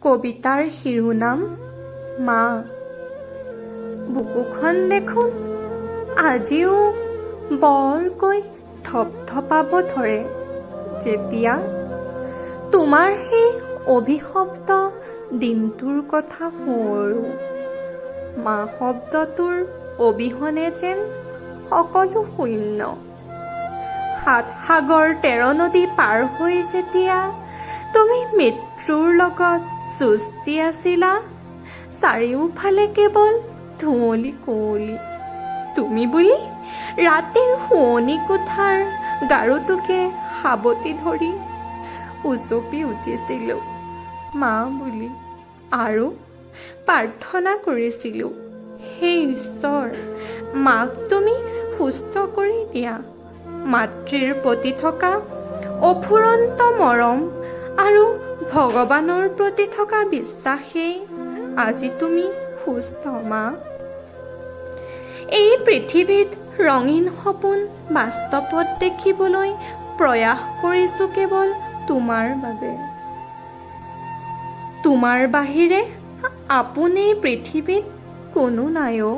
কবিতাৰ শিৰোনাম মা। বুকুখন দেখোন আজিও বৰকৈ থপথপাব ধৰে যেতিয়া তোমাৰ সেই অভিশপ্ত দিনটোৰ কথা সোঁৱৰো। মা শব্দটোৰ অবিহনে যেন সকলো শূন্য। সাত সাগৰ 13 নদী পাৰ হৈ যেতিয়া তুমি মৃত্যুৰ লগত যুঁজ দি আছিলা, চাৰিওফালে কেৱল ধুঁৱলি কুঁৱলী, তুমি বুলি ৰাতিৰ শোৱনি কোঠাৰ গাৰুটোকে সাৱটি ধৰি উচপি উঠিছিলো মা বুলি আৰু প্ৰাৰ্থনা কৰিছিলো, হে ঈশ্বৰ, মাক তুমি সুস্থ কৰি দিয়া। মাতৃৰ প্ৰতি থকা অফুৰন্ত মৰম আৰু ভগৱানৰ প্ৰতি থকা বিশ্বাসেই আজি তুমি সুস্থ মা। এই পৃথিৱীত ৰঙীন সপোন বাস্তৱত দেখিবলৈ প্ৰয়াস কৰিছো কেৱল তোমাৰ বাবে। তোমাৰ বাহিৰে আপোন এই পৃথিৱীত কোনো নাই অ।